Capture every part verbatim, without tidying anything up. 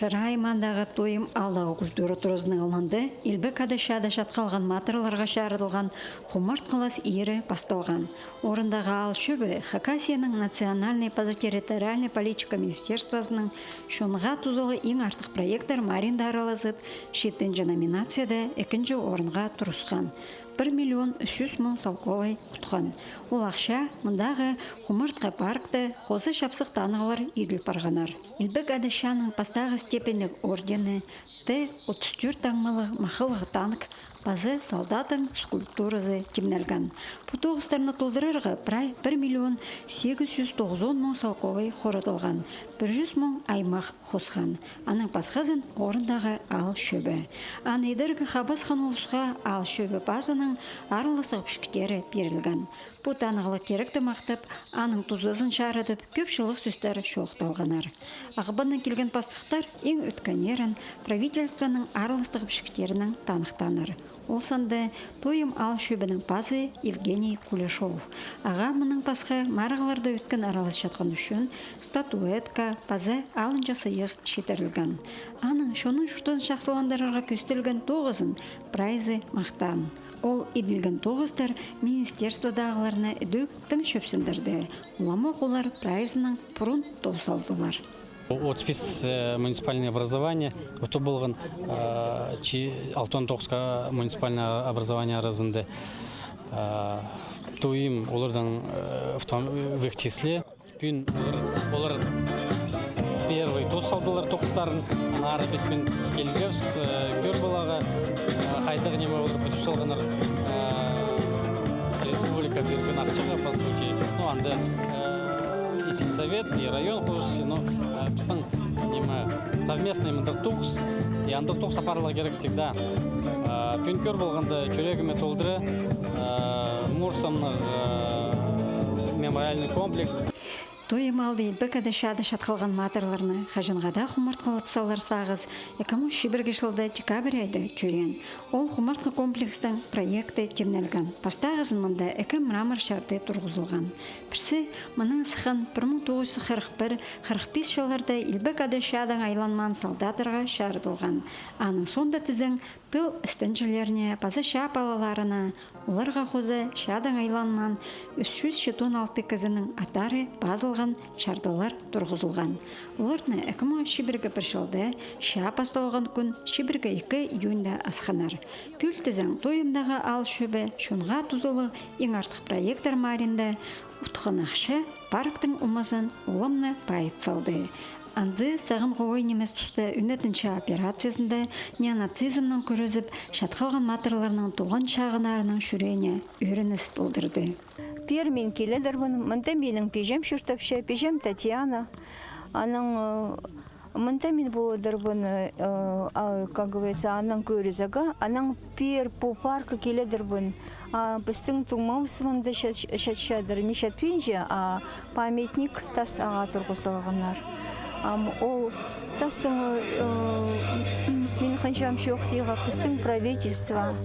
Шира аймаандағы Тойым аалдағы культура туразының алнында Илбек Ада чаада чатхалған матырларға чарыдылған хумартхылас иирі пасталған. Орындағы аал чӧбі Хакасияның национальнай паза территориальнай политика министерствозының «Чонға тузалығ иң артых проекттер» мааринда аралазып, читінҷі номинацияда ікінҷі орынға турысхан. Пір миллион ӱс чӱс муң салковай утхан. Ол ахча мындағы хумартхы паркта хоза чапсых танығлар иділ парғаннар. Илбек Ада чааның пастағы степеньніг ордені, Т отыс тӧрт таңмалығ махалығ танк паза солдаттың скульптуразы тимнелген. Пу тоғыстарны толдырарға прай пір миллион сигіс чӱс тоғызон муң салковай хорадылған, пір чӱс муң аймах хосхан. Аның пасхазын орындағы аал чӧбі. Аны идерге хабасхан улусха аал чӧбі пазының араластығ пічіктері пирілген. Пу танығлығ тиректі махтап, аның тузазын чарыдып, кӧп чылығ сӧстер чоохталғаннар. Ағбаннаң килген пастыхтар иң ӧткеннерін правительствоның араластығ пічіктерінең таныхтааннар. Ол санда Тойым аал чӧбінің пазы Евгений Куляшов. Ағаа мыннаң пасха марығларда ӧткін араласчатхан ӱчӱн статуэтка паза алынҷа сыйых читірілген. Аның чонның чуртазын чахсыландырарға кӧзіділген тоғызын прайзы махтаан. Ол иділген тоғыстар министерстводағыларны ідӧк тың чӧпсіндірді. Уламох олар прайзынаң пурун тоос алдылар. Отыс пис, э, муниципальное образование утып алған, э, чи-, алтон тоғысха муниципальное образование аразында, э, Тойым олардаң, э, в том, в их числе. Пӱӱн олар, олар первый тоос салдылар тоғыстарын, аннаңар піс пӱӱн килгебіс, э, кӧріп аларға, э, хайдағ ниме олар кӱтіп салғаннар, э, республика пирген ахчаға, по сути. Ну, анда, э, и сельсовет, и район хозы, ну, э, пістің, ниме, совместный мындағ тоғыс, и андағ тоғыс апарарға кирек всегда. Э, пӱӱн кӧріп алғанда чӱрегіме толдыра, э, Мурсомның, э, мемориальный комплекс. Тойым аалда Илбек Ада чаада чатхалған матырларны хаҷанға даа хумартхылап салар сағыс ікі муң чибіргі чылда декабрь айда тӧреен. Ол хумартхы комплекстің проекті тимнелген. Пастағызын мында ікі мрамор чарды турғызылған. Пірсі мынаң сыххан пір муң тоғыс чӱс хырых пір, хырых пис чылларда Илбек Ада чаадаң айланмаан солдаттарға чарыдылған. Аның соонда тізең тыл істенҷілеріне паза чаа палаларына, оларға хоза чаадаң айланмаан ӱс чӱс читон алты кізінің аттары пазылған чардылар турғызылған. Оларны ікі муң чибіргі пір чылда чаа пасталған кӱн, чибіргі ікі июньда, асханнар. Пӱӱл тізең, Тойымдағы аал чӧбі «Чонға тузалығ иң артых проекттер» мааринда утхан ахча парктың омазын уламны пайыт салды. Анзы сағамғы ой нимес туста ӱнетін чаа операциязында неонацизмнең кӱрезіп чатхалған матырларның туған чағыннарының чӱреене ӧрініс толдырды. Пеер мин киледірбін, мында минің пиҷем чуртапча, пиҷем Татьяна. Анаң, э, мында мин полдырбын, э, а, как говорится, анаң кӧрізіге, анаң пеер пу паркка киледірбін. А пістің туңмабыс мында чат-, чатчадыр, не чатпинча, а памятник тас ағаа турғызылғаннар. Ам ол тастың, э, мин хынчам чоохтирға, пістің правительство,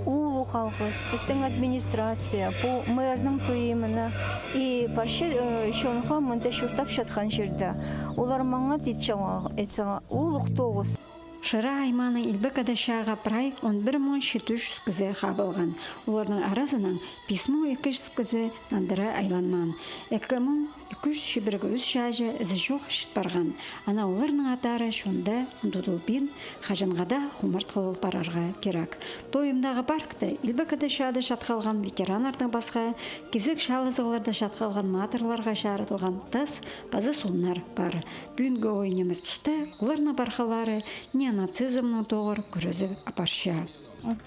улуғ алғыс, пістің администрация, пу мэрнің туйымына и парча, э, чонға мында чуртап чатхан чирде. Олар маңат итче, итсе, улуғ тоғыс. Шира аймааның Илбек Ада чааға прай он пір муң читі чӱс кізі хабылған. Оларның аразынаң пис муң ікі чӱс кізі нандыра айланмаан. Ікі муң ікі чӱс чибіргі ӱс чааҷы ізі чох чіт парған. Ана оларның аттары чонда ундудылбин, хаҷанға даа хумартхылал парарға кирек. Тойымдағы паркта Илбек Ада чаада чатхалған ветераннардаң пасха, кизек чаалазығларда чатхалған матырларға чарыдылған тас паза сомнар пар. Пӱӱнгі ой нимес туста оларның пархалары неонацизмнең тоғыр кӱрезіп апарча.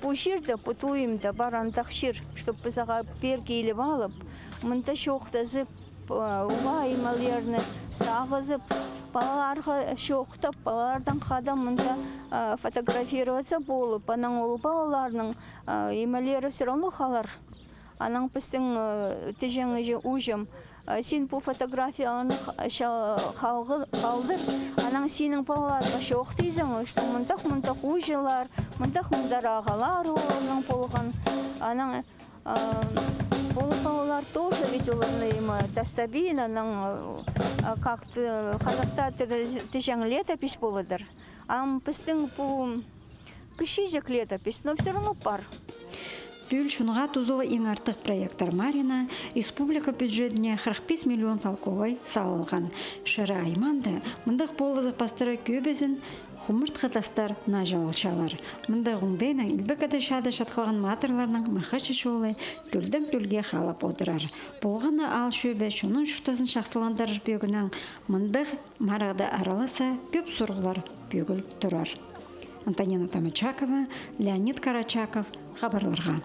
Пу чирде, пу Тойымда пар андағ чир, чтоб піс ағаа пеер киліп алып, мында чоохтазып, э, уғаа имелерні сағызып, палаларға чоохтап, палалардаң хада мында, э, фотографироваться полып, анаң ол палаларның, э, имелері всё равно халар. Анаң пістің, э, тіҷең іҷе ууҷам, э, син пу фотографияларны ха-, ча-, халғыр-, халдыр, анаң синің палаларға чоохтирзың, что мындағ-мындағ ууҷалар, мындағ-мындағ ағалар оларның полған. Анаң Ол пу олар тоже ведь оларны, им, тастабин, анаң, как-то хазахта тіҷең летопись полыдыр. Ам пістің пу кічіҷек летопись, но всё равно пар. Пӱӱл чонға тузалығ иң артых проекттер марина республика бюджетіне хырых пис миллион салковай салылған. Шира аймаанда мындағ полызығ пастыра кӧбізін хумыртха тастар наҷылалчалар. Мындағ оңдайнаң Илбек Ада чаада чатхалған матырларның махачы чолы тӧлдең тӧлге халап одырар. Полған на аал чӧбі чонның чуртазын чахсыландырар пӧгінең мындағ марығда араласса, кӧп сурығлар пӧгіл турар. Антонина Тамачакова, Леонид Карачаков, хабарларға.